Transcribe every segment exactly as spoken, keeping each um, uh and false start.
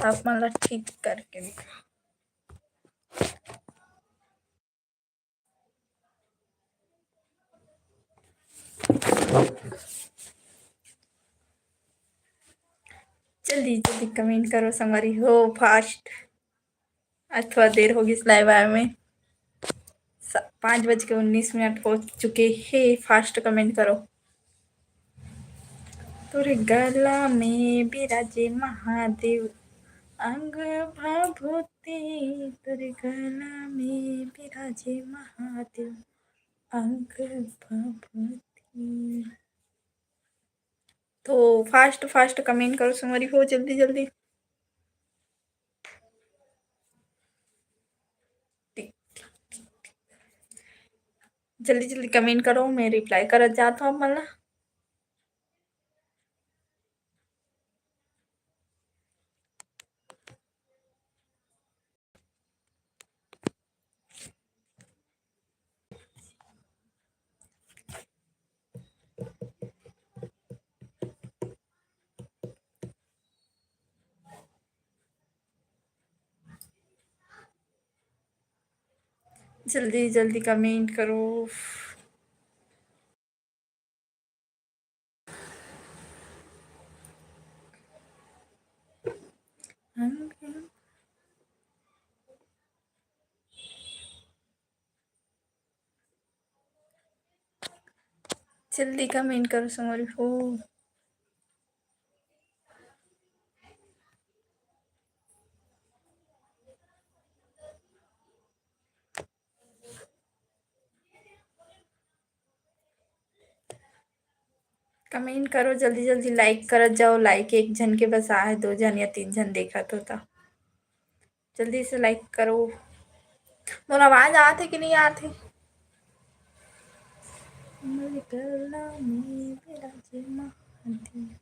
आप मन ला ठीक करके दिखा। जल्दी जल्दी comment करो संगवारी हो, fast। आज थोड़ा देर हो गिस live आए में। स-, पाँच बज के उन्नीस मिनट हो चुके हे। Fast comment करो। तोरे गला में बिराजे महादेव, अंग भभूति, तोरे गला में बिराजे महादेव, अंग भभूति। तो fast fast comment करो संगवारी हो, जल्दी जल्दी। जल्दी जल्दी comment करो, मैं reply करत जात हूँ आप मन ला। जल्दी जल्दी comment करो। जल्दी comment करो संगवारी हो। Comment करो जल्दी जल्दी, like करत जाओ। Like एक झन के बस आहे, दो झन या तीन झन देखत हो त जल्दी से like करो। मोर आवाज आत हे कि नहीं आत हे? मोर गला में बिराजे महादेव।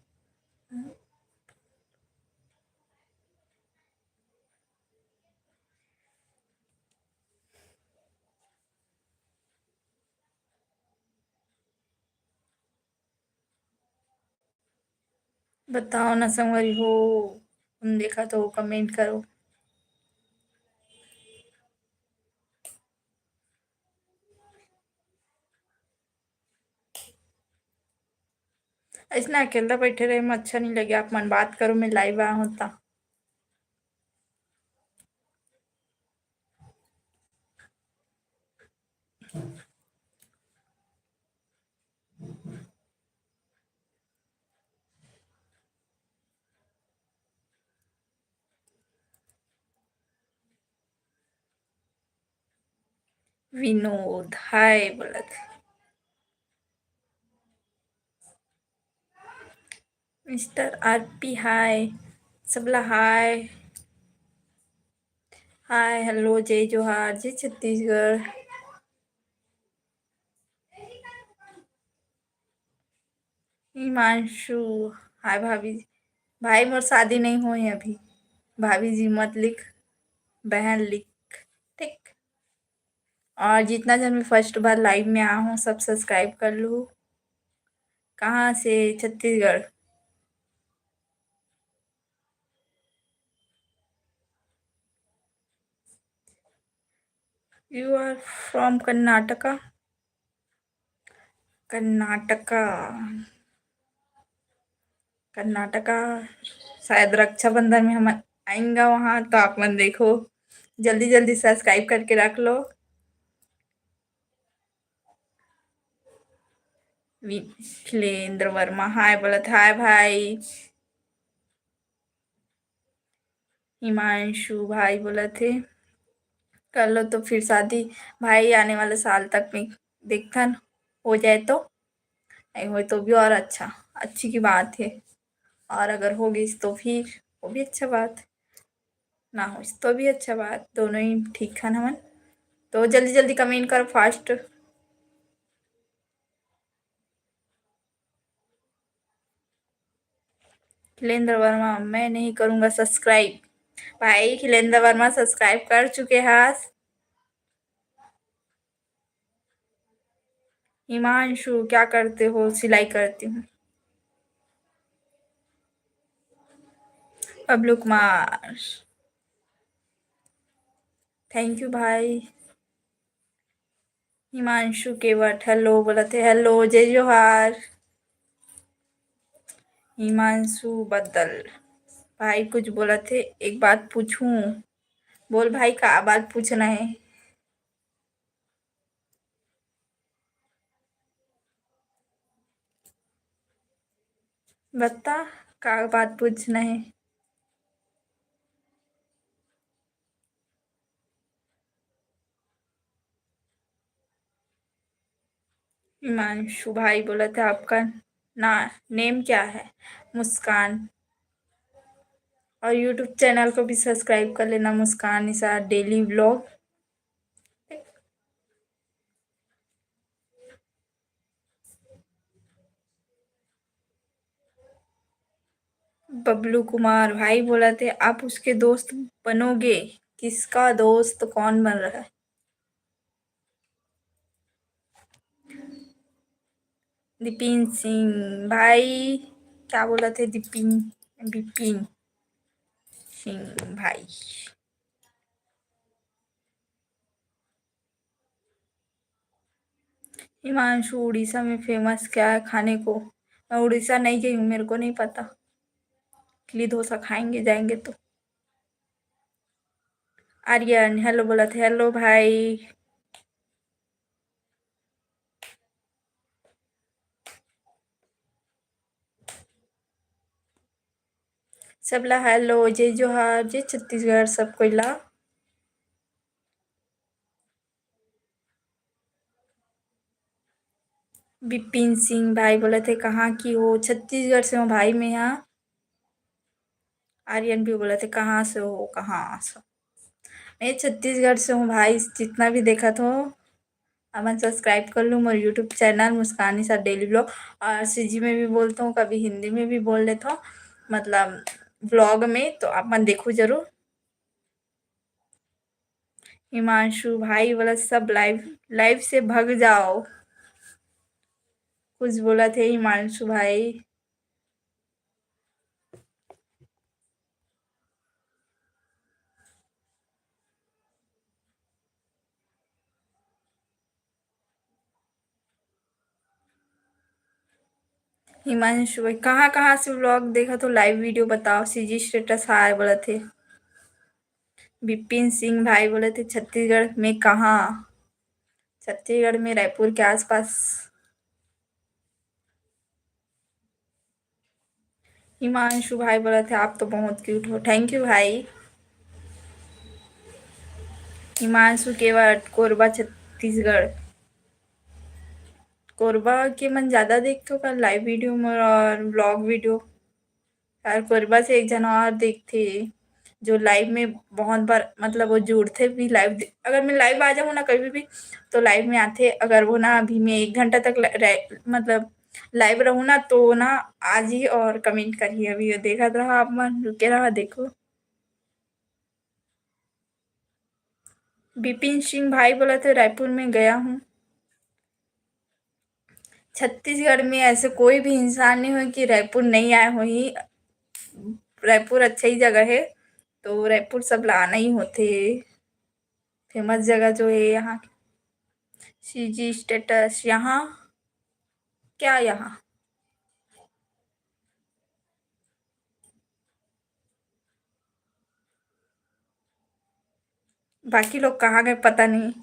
बताओ ना संगवारी हो, तुम देखा तो comment करो। ऐसना अकेला बैठे रहे में अच्छा नहीं लगे, आप मन बात करो, मैं live आ होता। विनोद hi बोलत हे। Mister R P hi, सबला hi। Hi, hello, जय जोहार, जय छत्तीसगढ़। हिमांशु, hi भाभी जी। भाई, मोर शादी नहीं होए अभी। भाभी जी मत लिख, बहन लिख, ठीक? और जितना जन मैं first बार live में आ हूँ, सब subscribe कर लू। कहाँ से? Chhattisgarh. You are from Karnataka? Karnataka, Karnataka. शायद रक्षाबंधन में हम आएंगा वहाँ, तो आप मन देखो, जल्दी जल्दी subscribe करके रख लो। वि-, खिलेंद्र वर्मा hi बोलत, hi भाई। हिमांशु भाई बोलत हे, कर लो तो फिर शादी। भाई, आने वाले साल तक में देखथन, हो जाए तो, नहीं होए तो भी और अच्छा, अच्छी की बात है। और अगर हो गई तो फिर वो भी अच्छा बात, ना हो तो भी अच्छा बात, दोनों ही ठीक हन हमन। तो जल्दी जल्दी comment करो fast। खिलेंद्र वर्मा, मैं नहीं करूँगा subscribe। भाई खिलेंद्र वर्मा subscribe कर चुके हस। हिमांशु, क्या करते हो? सिलाई करती हूँ। बबलू कुमार, thank you भाई। हिमांशु केवट hello बोलत हे, hello, जय जोहार। हिमांशु बदल भाई कुछ बोलत हे, एक बात पूछूं? बोल भाई, का बात पूछना हे? बता, का बात पूछना हे? हिमांशु भाई बोलत हे, आपका ना, name क्या है? मुस्कान। और YouTube channel को भी subscribe कर लेना, मुस्कान निषाद daily vlog। बबलू कुमार भाई बोलत हे, आप उसके दोस्त बनोगे? किसका दोस्त, कौन बन रहा है? दीपिन सिंह भाई, क्या बोलत हे? दीपिन, बिपिन सिंह भाई। हिमांशु, उड़ीसा में famous क्या है खाने को? मैं उड़ीसा नहीं गई हूँ, मेरे को नहीं पता। इडली डोसा खाएंगे जाएंगे तो। आर्यन hello बोलत हे, hello भाई। सबला hello, जय जोहार, जय छत्तीसगढ़, सब कोई ला। बिपिन सिंह भाई बोलत हे, कहाँ की हो? छत्तीसगढ़ से हूँ भाई मैं हा। आर्यन भी बोलत हे, कहाँ से हो, कहाँ से हो? मैं छत्तीसगढ़ से हूँ भाई, जितना भी देखत हो, अपन subscribe कर लू मोर YouTube channel मुस्कान निषाद daily vlog। और सीजी में भी बोलता हूँ, कभी हिंदी में भी बोल लेता हूँ, मतलब vlog में, तो आप मन देखो जरूर। हिमांशु भाई बोला, सब live, live से भग जाओ, कुछ बोलत हे हिमांशु भाई। हिमांशु भाई, कहाँ कहाँ से vlog देखत हो, live video बताओ। सीजी status हाय बोलत हे। बिपिन सिंह भाई बोलत हे, छत्तीसगढ़ में कहाँ? छत्तीसगढ़ में रायपुर के आसपास। हिमांशु भाई बोलत हे, आप तो बहुत cute हो। Thank you भाई। हिमांशु केवट, कोरबा, छत्तीसगढ़। कोरबा के मन ज्यादा देखथो का live video में और vlog video? यार, कोरबा से एक झन और देखथे, जो live में बहुत बार, मतलब, वो जुड़थे भी live दे-, अगर मैं live आ जाऊँ ना कभी भी, तो live में आथे। अगर वो ना, अभी मैं एक घंटा तक ल-, रह-, मतलब, live रहूँ ना, तो ना आ जी और comment करही। अभी ये देखत रहा आप मन, रुके रहा, देखो। बिपिन सिंह भाई बोलत हे, रायपुर में गया हूँ। छत्तीसगढ़ में ऐसे कोई भी इंसान नहीं होय कि रायपुर नहीं आए होही। रायपुर अच्छा ही जगह हे, तो रायपुर सब ला आना ही होथे। Famous जगह जो हे यहाँ। सीजी status यहाँ, क्या यहाँ? बाकी लोग कहाँ गए पता नहीं।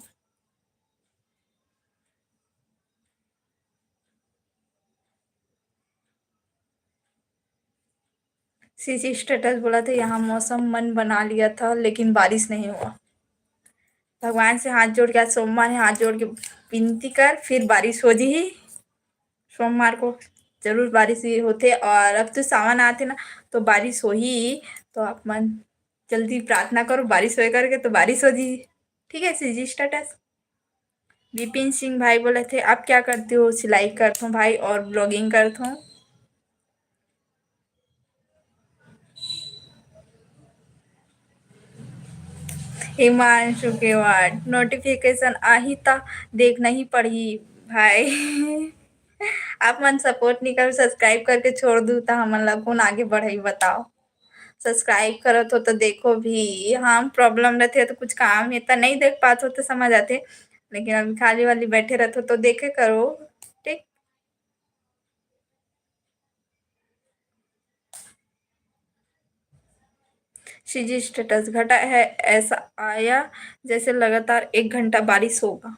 सीजी status बोलत हे, यहाँ मौसम मन बना लिया था लेकिन बारिश नहीं हुआ। भगवान से हाथ जोड़ के, आज सोमवार हे, हाथ जोड़ के विनती कर, फिर बारिश हो जी ही। सोमवार को जरूर बारिश ही होथे, और अब तो सावन आथे ना, तो बारिश होही, तो आप मन जल्दी प्रार्थना करो, बारिश होए करके, तो बारिश हो जी। ठीक है, सीजी status। बिपिन सिंह भाई बोलत हे, आप क्या करते हो? सिलाई करथों भाई और vlogging करथों। हिमांशु केवट, notification आही त देखना ही पड़ही भाई। आप मन support नहीं करो, subscribe करके छोड़ दू त हमन ला कौन आगे बढ़ाई बताओ। subscribe करत हो तो देखो भी। हाँ, problem रहथे तो कुछ काम हे तो नहीं देख पात हो तो समझ आथे, लेकिन अभी खाली वाली बैठे रहत हो तो देखे करो, ठीक? सीजी status, घटा है, ऐसा आया जैसे लगातार एक घंटा बारिश होगा।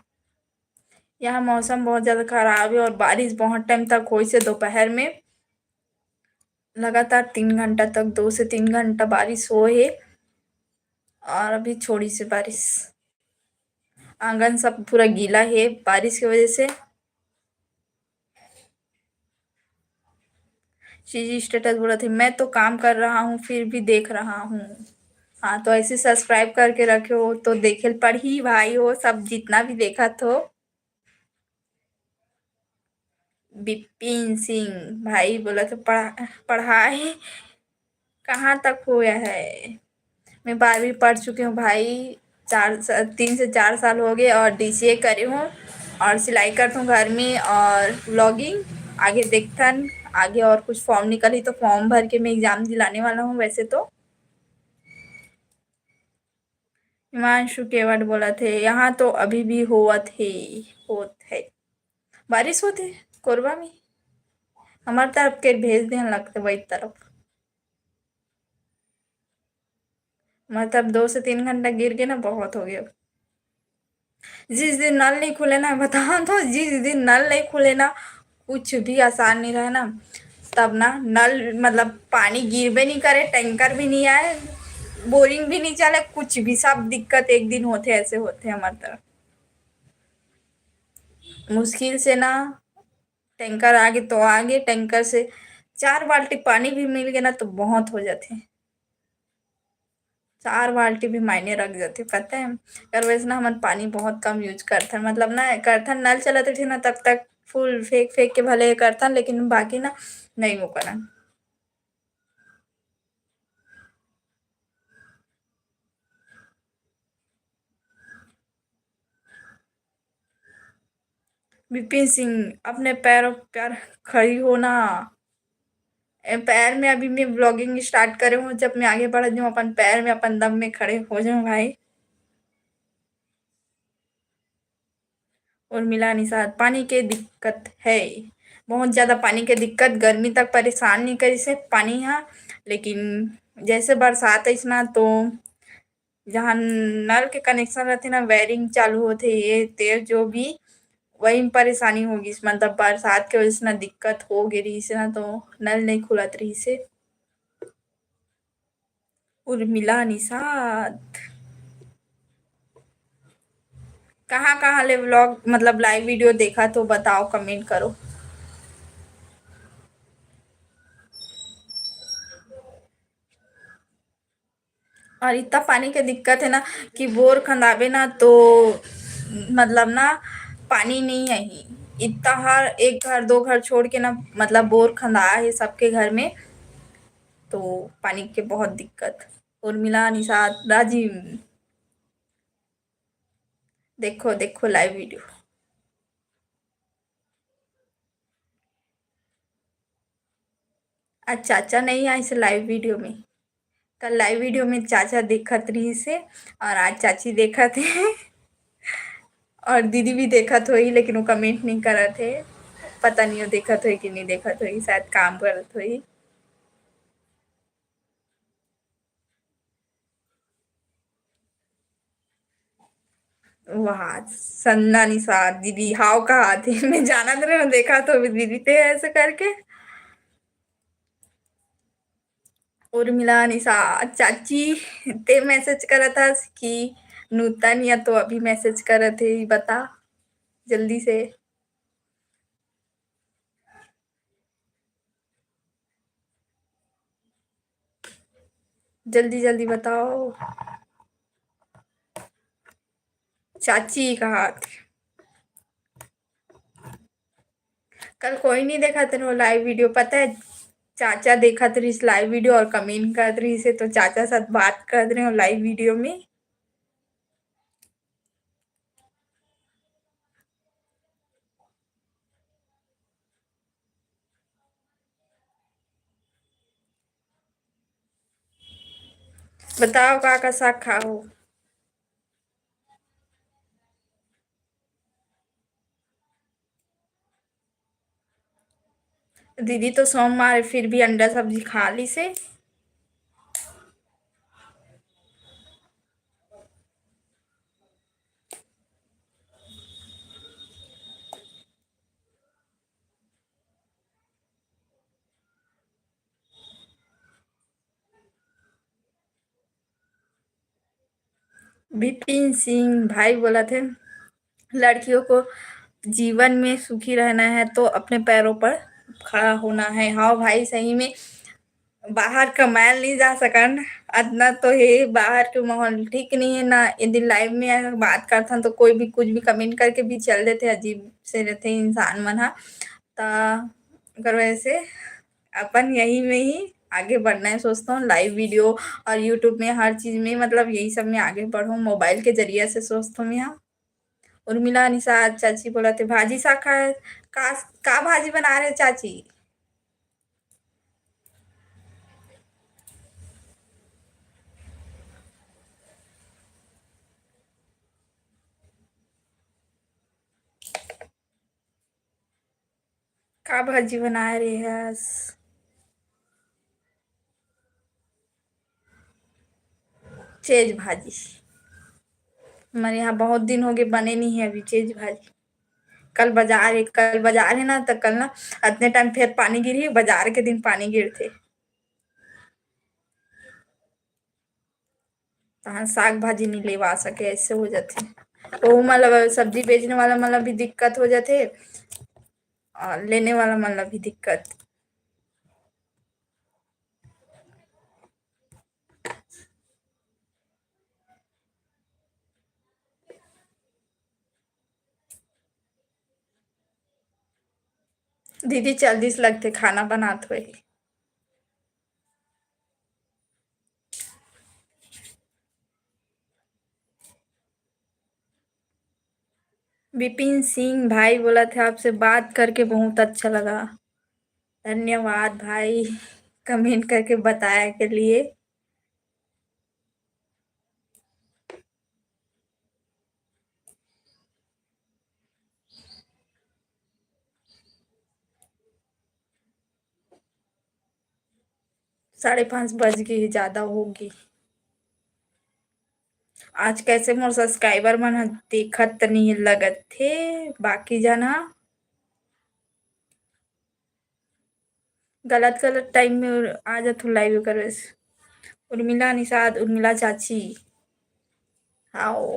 यहाँ मौसम बहुत ज्यादा खराब है और बारिश बहुत time तक होइस हे दोपहर में, लगातार तीन घंटा तक, दो से तीन घंटा बारिश होए हे और अभी छोड़िस हे बारिश। आंगन सब पूरा गीला हे बारिश के वजह से। सीजी status बोलत हे, मैं तो काम कर रहा हूँ फिर भी देख रहा हूँ। हाँ, तो ऐसे subscribe करके रखे हो तो देखे ल पड़ही भाई हो, सब जितना भी देखत हो। बिपिन सिंह भाई बोलत हे, पढ़ा-, पढ़ाई कहाँ तक हुआ है? मैं बारहवीं पढ़ चुकी हूँ भाई, चार स-, तीन से चार साल हो गए और डीसीए करे हूँ और सिलाई करत हूँ घर में और vlogging। आगे देखथन, आगे और कुछ form निकलही तो form भर के मैं exam दिलाने वाला हूँ वैसे तो। हिमांशु केवट बोलत हे, यहाँ तो अभी भी होवत हे, होत है, बारिश होत हे कोरबा में। हमार तरफ के भेज देहन लगथे वही तरफ। मतलब दो से तीन घंटा गिर के ना बहुत हो गया। जिस दिन नल नहीं खुले ना, बताओ तो, जिस दिन नल नहीं खुले ना, कुछ भी आसान नहीं रहे ना, तब ना नल, मतलब पानी गिरबे नहीं करे, टैंकर भी नहीं आए, बोरिंग भी नहीं चले, कुछ भी, सब दिक्कत एक दिन होथे, ऐसे होथे हमार तरफ। मुश्किल से ना टैंकर आगे तो आगे, टैंकर से चार बाल्टी पानी भी मिल गया ना तो बहुत हो जाथे। चार बाल्टी भी मायने रख जाथे, पता है। अगर वैसे ना हमन पानी बहुत कम use करथन, मतलब ना करथन, नल चलत रहिथे ना तब तक full फेंक फेंक के भले करथन, लेकिन बाकी ना नहीं वो करन। विपिन सिंह, अपने पैरों पर खड़ी हो ना। ए, पैर में अभी मैं vlogging start करे हूँ, जब मैं आगे बढ़ जाऊँ, अपन पैर में, अपन दम में खड़े हो जाऊँ भाई। उर्मिला निषाद, पानी के दिक्कत है, बहुत ज्यादा पानी के दिक्कत, गर्मी तक परेशान नहीं करिस हे पानी हा, लेकिन जैसे बरसात अइस ना तो जहाँ नल के connection रहथे ना, wiring चालू होथे, ये ते जो भी, वही में परेशानी हो गई। मतलब बरसात के वजह से ना दिक्कत हो गई रही से ना, तो नल नहीं खुलत रही से। उर्मिला निषाद, कहाँ कहाँ ले vlog, मतलब live video देखा तो बताओ, comment करो। और इतना पानी के दिक्कत है ना कि बोर खंदाबे ना तो मतलब ना पानी नहीं है ही। इतना हर एक घर दो घर छोड़ के ना मतलब बोर खंदा है सबके घर में, तो पानी के बहुत दिक्कत। उर्मिला, निषाद, राजीव, देखो देखो live video। आज चाचा नहीं आइस live video में। कल live video में चाचा देखत रहिस हे और आज चाची देखत हे। और दीदी भी देखत होही, लेकिन वो comment नहीं करत हे। पता नहीं वो देखत होही कि नहीं देखत होही, शायद काम करत होही। वाह, सन्ना निषाद दीदी, हाव कहा थे। मैं जानत रहे हूँ, देखा तो दीदी ते ऐसे करके। उर्मिला निषाद, चाची, ते message करत हस कि नूतन या तो अभी message करत हे, बता जल्दी से। जल्दी जल्दी बताओ। चाची कहा थे। कल कोई नहीं देखा तेरे वो live video, पता है? चाचा देखत रहिस live video और comment करत रहिस हे, तो चाचा साथ बात करत रहे हो live video में। बताओ का का साग खाओ। दीदी तो सोमवार फिर भी अंडा सब्जी खा ली से। बिपिन सिंह भाई बोलथे, लड़कियों को जीवन में सुखी रहना है तो अपने पैरों पर खड़ा होना है। हाँ भाई, सही में बाहर कमाए नहीं जा सकन, अतना तो हे, बाहर के माहौल ठीक नहीं है ना। यदि live में अगर बात करथन तो कोई भी कुछ भी comment करके भी चल देथे, अजीब से रहथे इंसान मन ह। त ओकर वजह से अपन यही में ही आगे बढ़ना है सोचता हूँ। Live video और YouTube में हर चीज में, मतलब, यही सब में आगे बढ़ूँ, mobile के जरिया से सोचता हूँ यहाँ। उर्मिला निषाद चाची बोलथे भाजी साग खाए, का, का भाजी बना रहे चाची? का भाजी बनाए रहे हस? चेज भाजी। हमारे यहाँ बहुत दिन हो गए बने नहीं है अभी चेज भाजी। कल बाजार है, कल बाजार है ना, तो कल ना अतने time फिर पानी गिरी, बाजार के दिन पानी गिरथे। तहाँ साग भाजी नहीं लेवा सके, ऐसे हो जाथे। तो मतलब सब्जी बेचने वाला मन ला भी दिक्कत हो जाथे और लेने वाला मन ला भी दिक्कत। दीदी जल्दी से लगथे, खाना बनात होही। विपिन सिंह भाई बोलथे, आपसे बात करके बहुत अच्छा लगा। धन्यवाद भाई, comment करके बताए के लिए। साढ़े पाँच बज गे हे, ज्यादा होगे। आज कैसे मोर subscriber मन ह देखत नहीं लगत हे, बाकी झन ह गलत गलत time में आ जाथो live करे। उर्मिला निषाद, उर्मिला चाची, हाओ।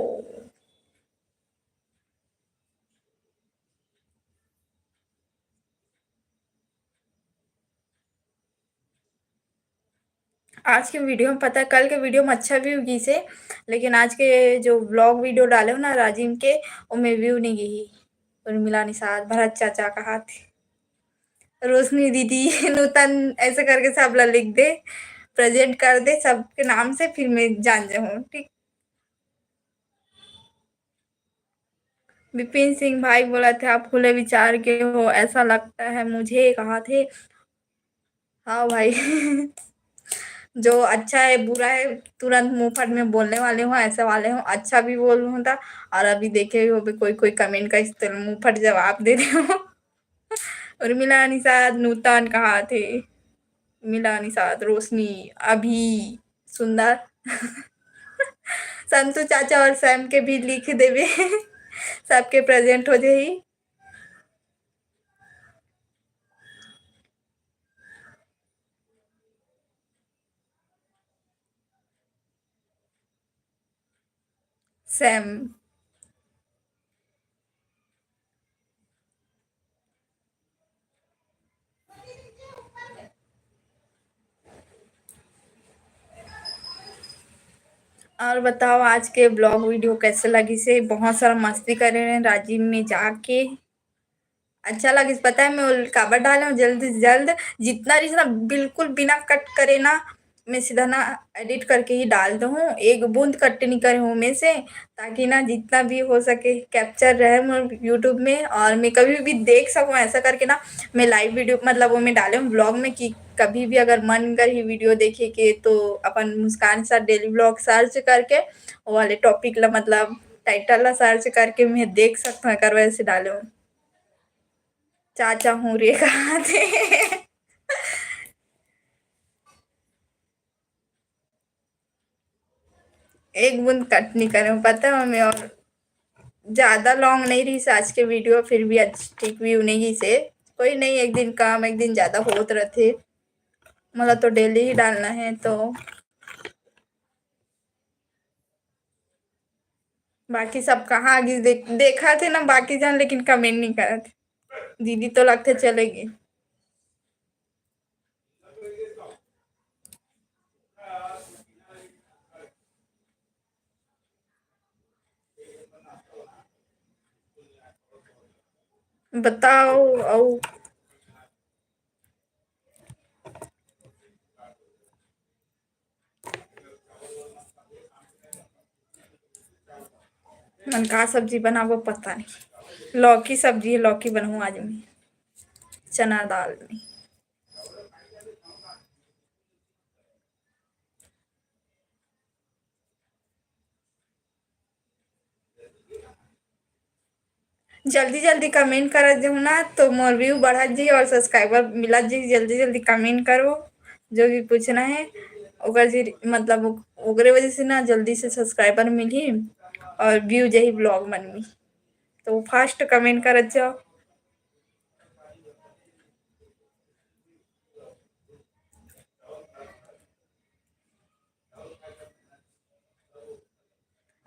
आज के video में पता है, कल के video में अच्छा view गिस हे, लेकिन आज के जो vlog video डाले हो ना राजिम के, ओमे view नहीं गिस हे। उर्मिला निषाद, भरत चाचा कहाथे, रोशनी दीदी, नूतन, ऐसे करके सब ला लिख दे, present कर दे सबके नाम से, फिर मैं जान जाऊँ, ठीक। विपिन सिंह भाई बोलथे, आप खुले विचार के हो, ऐसा लगता है मुझे, कहाथे। हाँ भाई। जो अच्छा है, बुरा है, तुरंत मुंह फट में बोलने वाले हो, ऐसे वाले हो। अच्छा भी बोलूँ था, और अभी देखे भी होबे, कोई कोई comment का इस तरह मुंह फट जवाब दे दे हो। उर्मिला निषाद, नूतन कहाथे, उर्मिला निषाद, रोशनी, अभी, सुंदर। संतु चाचा और सैम के भी लिख देबे। सबके present हो जाही। सैम। और बताओ, आज के vlog video कैसे लगिस हे? बहुत सारा मस्ती करे रहे राजिम में जाके। अच्छा लगिस, पता है मैं ओल-, काबर डाले हूँ जल्द से जल्द, जितना रहिस ना बिल्कुल बिना cut करे ना, मैं सीधा ना edit करके ही डाल दूँ, एक बूंद cut नहीं करे हूँ मैं से, ताकि ना जितना भी हो सके capture रहे मोर YouTube में और मैं कभी भी देख सकूँ। ऐसा करके ना मैं live video, मतलब वो मैं डाले हूँ vlog में कि कभी भी अगर मन करही video देखे के तो अपन मुस्कान sir daily vlog search करके वो वाले topic ला, मतलब title ला search करके मैं देख सकता हूँ, एकर वजह से डाले हूँ। चाचा हूँ रे कहा थे। एक बूंद cut नहीं करे हूँ, पता है मम्मी। और ज्यादा long नहीं रही आज के video, फिर भी आज ठीक view नहीं गई से। कोई नहीं, एक दिन काम एक दिन ज्यादा होत रहते। मला तो daily ही डालना है तो। बाकी सब कहाँ आगे देख, देखा थे ना बाकी जन, लेकिन comment नहीं करत। दीदी तो लगते चलेगी। बताओ अउ मन का सब्जी बनाबो पता नहीं। लौकी सब्जी है, लौकी बनाऊँ आज मैं चना दाल में। जल्दी जल्दी comment करत जाहू ना तो मोर view बढ़त जी और subscriber मिलत जी। जल्दी जल्दी comment करो, जो भी पूछना है ओकर जी, मतलब ओकरे वजह से ना जल्दी से subscriber मिली और view जही vlog मन में। तो first comment करत जाओ।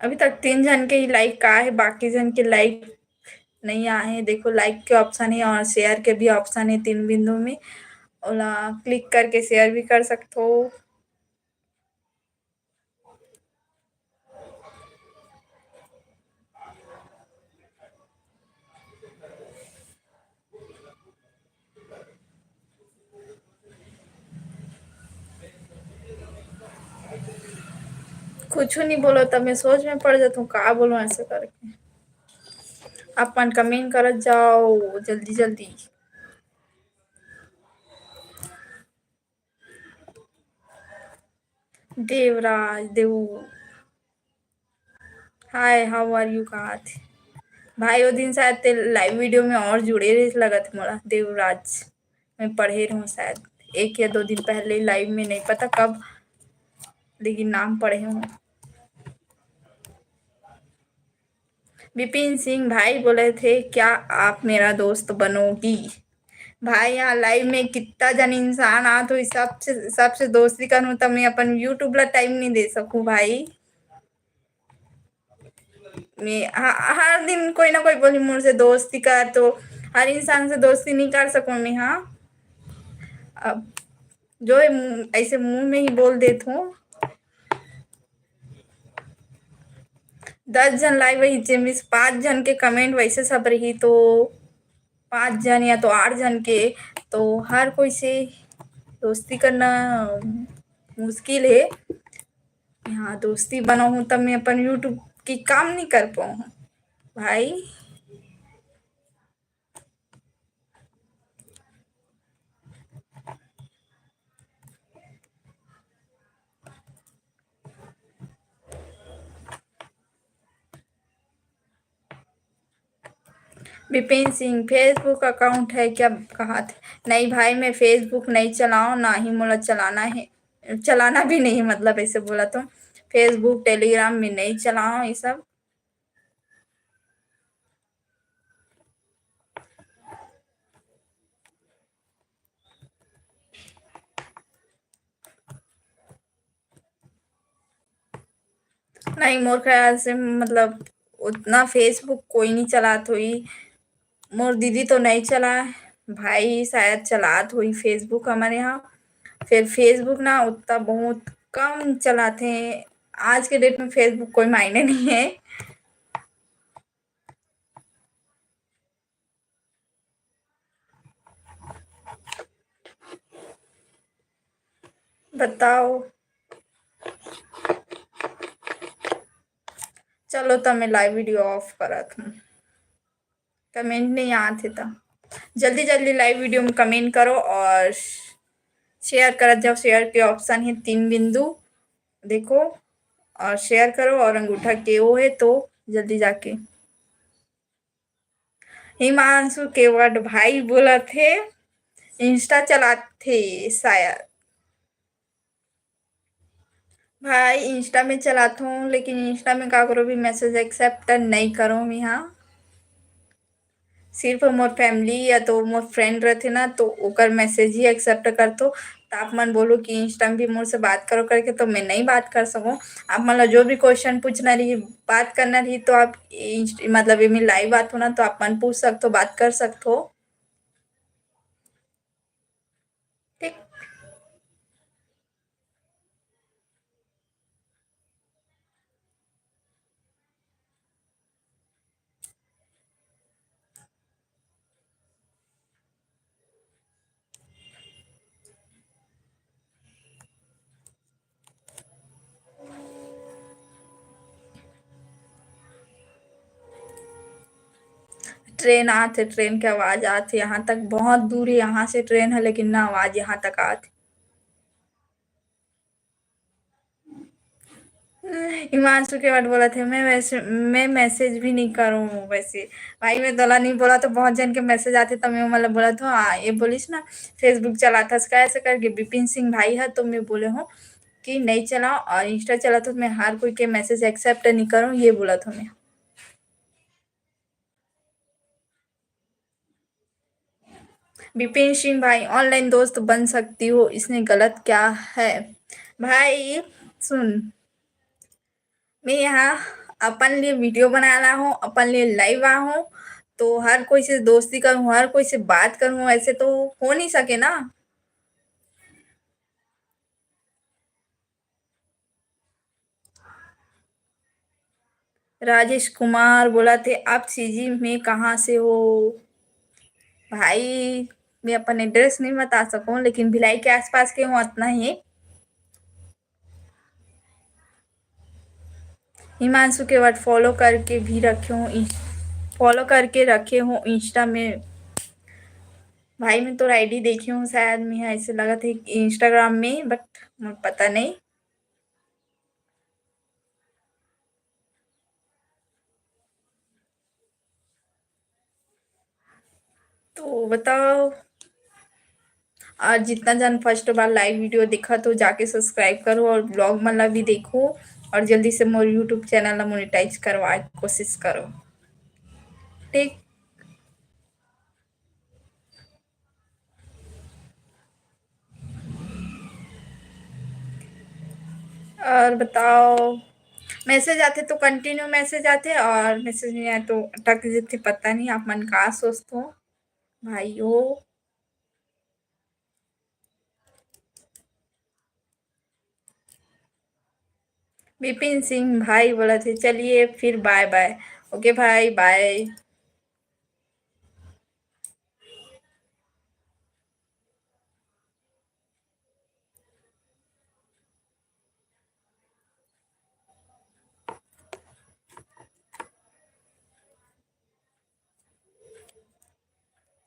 अभी तक तीन झन के ही like का है, बाकी झन के like नहीं आए हैं। देखो like के option है और share के भी option है तीन बिंदु में, ओला click करके share भी कर सकते हो। कुछ नहीं बोलो तब मैं सोच में पड़ जाता हूँ का बोलूँ ऐसे करके। आप मन comment करत जाओ जल्दी जल्दी। देवराज देव, hi, how are you कहा थे भाई। वो दिन शायद ते live video में और जुड़े रहे लगत मोला देवराज। मैं पढ़े रहूँ शायद एक या दो दिन पहले live में, नहीं पता कब, लेकिन नाम पढ़े हूँ। विपिन सिंह भाई बोले थे क्या आप मेरा दोस्त बनोगी? भाई यहाँ live में कितना जन इंसान आत हो, सबसे सबसे दोस्ती करूँ तो मैं अपन YouTube ला time नहीं दे सकूँ भाई। मैं ह- हर दिन कोई ना कोई बोली मोर से दोस्ती कर, तो हर इंसान से दोस्ती नहीं कर सकूँ मैं। हाँ, अब जो है मुंह- ऐसे मुंह में ही बोल देत हूँ। दस झन live रही, जेमे से पाँच झन के comment वैसे सब रही, तो पाँच झन या तो आठ झन के, तो हर कोई से दोस्ती करना मुश्किल है। यहाँ दोस्ती बनाऊँ तब मैं अपन YouTube की काम नहीं कर पाऊँ भाई। विपिन सिंह, Facebook account है क्या कहा थे? नहीं भाई, मैं Facebook नहीं चलाऊँ, ना ही मोला चलाना है, चलाना भी नहीं, मतलब ऐसे बोला तो Facebook, Telegram में नहीं चलाऊँ ये सब। नहीं, मोर ख्याल से मतलब उतना Facebook कोई नहीं चलात होई। मोर दीदी तो नहीं चला, भाई शायद चलात होई Facebook हमारे यहाँ। फिर Facebook ना उतना बहुत कम चलाते हैं। आज के date में Facebook कोई मायने नहीं है। बताओ। चलो, तो मैं live video off करत हूँ, comment नहीं आत हे तो। जल्दी जल्दी live video में comment करो और share करत जाओ। Share के option है तीन बिंदु, देखो, और share करो और अंगूठा के वो है तो जल्दी जाके। हिमांशु केवट भाई बोलत हे, Insta चलाथे शायद। भाई, Insta में चलाथों, लेकिन Insta में काकरो भी message accept नहीं करो। यहाँ सिर्फ मोर family या तो मोर friend रहथे ना, तो ओकर message ही accept करथों। तो आप मन बोलो कि Insta में भी मोर से बात करो करके, तो मैं नहीं बात कर सकूँ। आप मन ला जो भी question पूछना रही, बात करना रही, तो आप Inst-, मतलब, ये मैं live आथों ना, तो आप मन पूछ सकथो, बात कर सकथो। ठीक। Train आत हे, train के आवाज आत हे यहाँ तक, बहुत दूर है यहाँ से train है, लेकिन ना आवाज यहाँ तक आत हे। हिमांशु केवट बोलत हे, मैं वैसे, मैं message भी नहीं करूँ वैसे। भाई, मैं तोला नहीं बोला तो बहुत जन के message आथे, तो मैं मतलब बोलत हूँ, आ, ये बोलिस ना, Facebook चलाथस का ऐसे करके, बिपिन सिंह भाई है, तो मैं बोले हूँ कि नहीं चलाओ, और Insta चलाथो तो मैं हर कोई के message accept नहीं करूँ, ये बोलत हूँ मैं। बिपिन सिंह भाई, online दोस्त बन सकती हो, इसमें गलत क्या है? भाई सुन, मैं यहाँ अपन लिए video बना रहा हूँ, अपन लिए live आ हूँ, तो हर कोई से दोस्ती करूँ, हर कोई से बात करूँ, ऐसे तो हो नहीं सके ना। राजेश कुमार बोलत हे, आप CG में कहाँ से हो? भाई, मैं अपन address नहीं बता सकूँ, लेकिन भिलाई के आसपास के हूँ, अतना ही। हिमांशु केवट follow करके भी रखे हूँ, इन-, follow करके रखे हूँ Insta में। भाई, मैं तोर ID देखे हूँ शायद, मैं ऐसे लगत हे Instagram में, but मोर पता नहीं। तो बताओ, और जितना जन first बार live video देखत हो, जाके subscribe करो और vlog मन ला भी देखो, और जल्दी से मोर YouTube channel ला monetize करवाए के कोशिश करो, ठीक? और बताओ, message आथे तो continue message आथे, और message नहीं आए तो अटक जथे। पता नहीं आप मन का सोचथो भाइयों। बिपिन सिंह भाई बोलत हे, चलिए फिर bye bye। OK भाई, bye।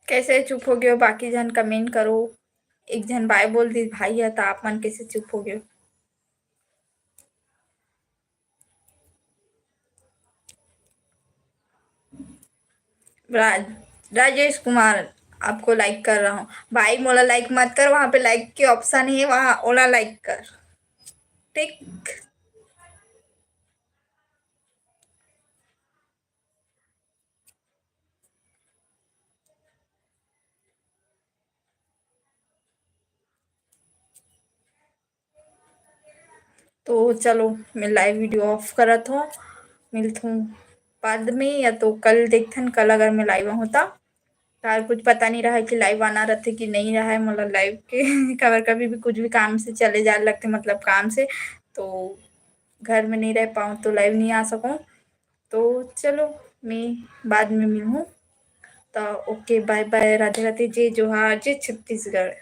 कैसे चुप हो गए हो? बाकी झन comment करो। एक झन bye बोल दी भाई है, तो आप मन कैसे चुप हो गए हो? राज-, राजेश कुमार, आपको like कर रहा हूँ। भाई, मोला like मत कर, वहाँ पे like के option है, वहाँ ओला like कर, ठीक? तो चलो, मैं live video off करत हूँ, मिलथूँ बाद में, या तो कल देखथन, कल अगर मैं live आहूँ त। यार, कुछ पता नहीं रहा कि live आना रहथे कि नहीं रहा है, मतलब live के खबर कभी भी कुछ भी काम से चले जाए लगथे, मतलब काम से, तो घर में नहीं रह पाऊँ तो live नहीं आ सकूँ। तो चलो, मैं बाद में मिलूँ। तो OK, bye bye, Radhe Radhe, जय जोहार, जय छत्तीसगढ़।